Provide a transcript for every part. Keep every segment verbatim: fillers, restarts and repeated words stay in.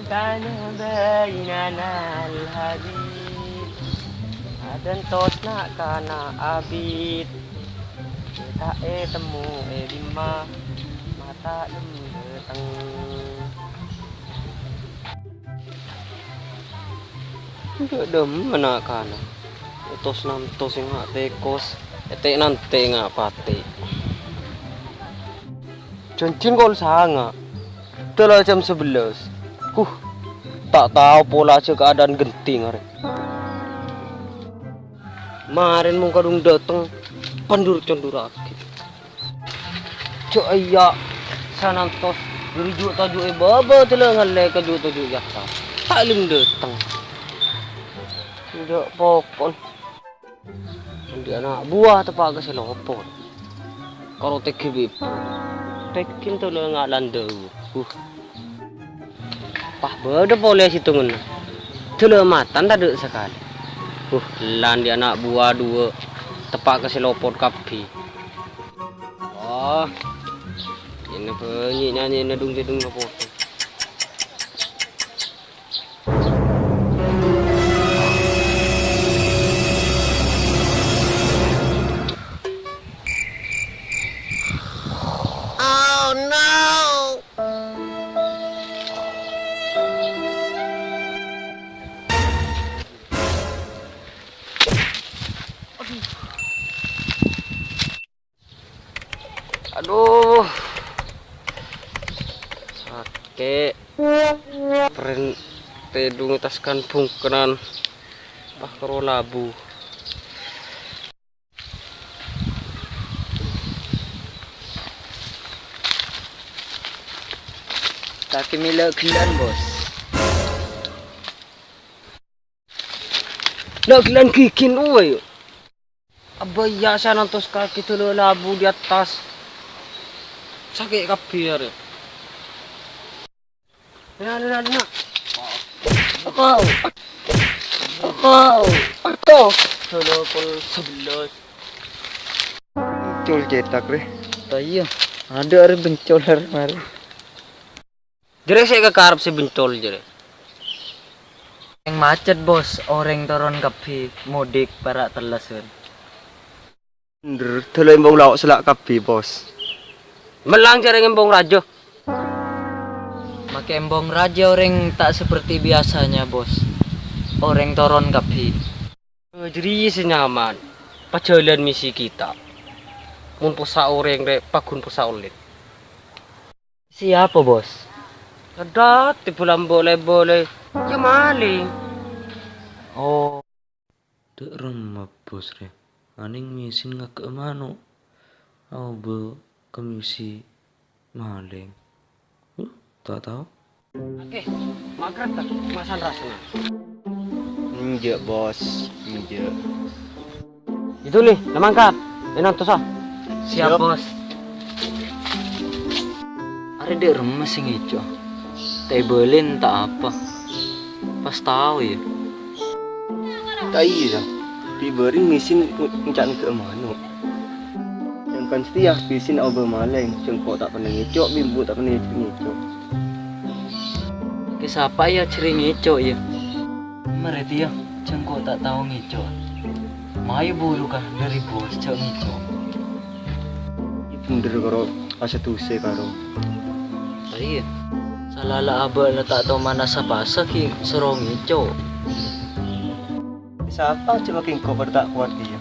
Kana bainanal habib, adântos na' kana abit, ta' ètemmo è dimma, mata' dâteng. Dâ' dimma na' kana, ètos-nantos nga' tèkos, ètè'-nantè' nga' patè'. Jhânjhina kol sanga', dâlâ jam sabellâs. Huh, ta' tao pola jhâ' kaadâ'ân ghânti arè. Marèn mon kadhung dâteng, pandur-condurraghi. Jhâ' iyâ, sanantos, dhâri ju'-toju' è bâbâ dâlâ ngallè ka ju'-toju' è attas. Ta' lem dâteng. Jhâ' pokon. Andi' ana' buwa teppa' ka sè lopot. Karo tèghi bi' ebbhu. Tèghi tolè nga' landhâ. Huh. Pas bâdâ polè sèttongnga. Dâlâ matan tadâ' sakalè. Huh, la andi' ana' buwa duwâ' teppa' ka sè lopot kabbhi. Oh. Ina bânyi' nyanyèna dung-tèdung lopot. Adhu. Sakè'. Pèrèn tèdung è attas kan bhungkènan. Pas karo labu. Kakè mèla ghellâ'ân, Bos. La ghellâ'ân ghighina, owa, yâ. Abâ iyâ sè nantos kakè dâlâ labu è attas. Sakè' kabbhi arè. Dina, dina, dina. Akow. Akow. Akow. Dâlâ pol sabellâs. Col cètak, rè. Ta' iyâ. Adâ' arè bencol arè marè. Jârèya sè èkakarep sè bencol jârèya. Orèng macet, Bos. Orèng toron kabbhi, mudik para' tellèsan. Bhender, dâlâ embong lao' sella' kabbhi, Bos. Mellang jârèya embong rajâ. Makè embong rajâ orèng ta' seperti biasanya, Bos. Orèng toron kabbhi. Eh, jârèya sè nyaman. Pajhâlân misi kita. Mon possa' orèng rè, pagghun possa' ollè. Siapa, Bos? Adâ', tiba lambâ' lè-bâlè, yâ malèng. Oh. Dâ' remma, Bos, rè. Anèng mèsèn ngaghâ'â mano'. Aobâ ka misi malèng. Huh, ta' tao. Oke, makrab ta'? Masan rasana. Enjâ', Bos. Enjâ'. Itu nih, la mangkat. Ènantosa. Siap, Siap. Bos. Arè dâ' remma sè ngèco'. Ta' èbâlin ta' apa. Pas tao, yâ. Ta' iyâ, Bang. Bi' bâreng mèsèn ng-, ngèco' ngaghâ'â mano'. Sangkan satèya mèsèn aobâ malèng, sèngko' ta' pernah ngèco', bi' embu' ta' pernah ngèco'. Kè sapa yâ jârèya ngèco', yâ? Marè tèya, sèngko' ta' tao ngèco'. Mayu buru ka dâri bos jhâ' ngèco'. Bhender karo asadusè karo. Iyâ. Sala la abâ' la ta' tao manassa pasa ghi' soro ngèco'. Sapa jhâ' makè engko' padâ ta' kowat iyâ.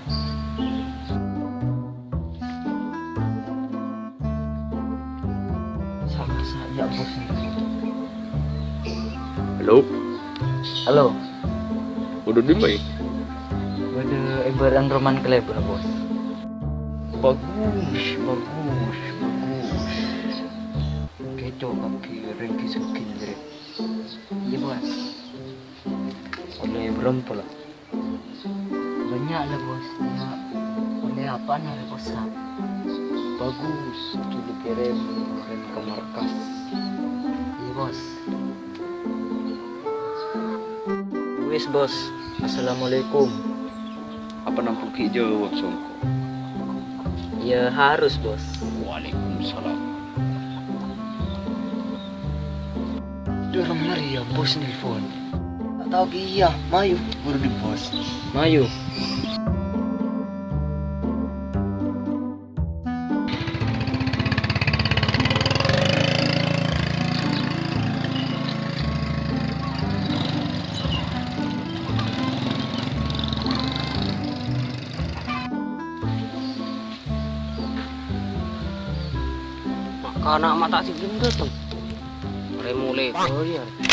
Sa-, sa-, ya, Bos. Halo? Halo. Bâdâ è dimma, yâ? Bâdâ è bârâ'ân romana kalèbâ, Bos. Bagus, bagus, bagus. Kèco' kabbhi rèng ghi-soghi jârèya. Iyâ, Bos. Ollè bârâmpa la? Bânnya' la, Bos. Iyâ. Ollè apa'na la, Bos? Bagus, jhâ' dikèrèm orèng ka markas. Iyâ, Bos. Wis, Bos. Assalamualaikum. Apa nampo ghi' jâwâb songko'? Ya, harus, Bos. Waalaikumsalam. Rem arèya, Bos nelpon. Ta' tao kèya, mayu, buru dhi, Bos. Mayu. Kana' mata sè belum dateng. Arè molè bâli, arè.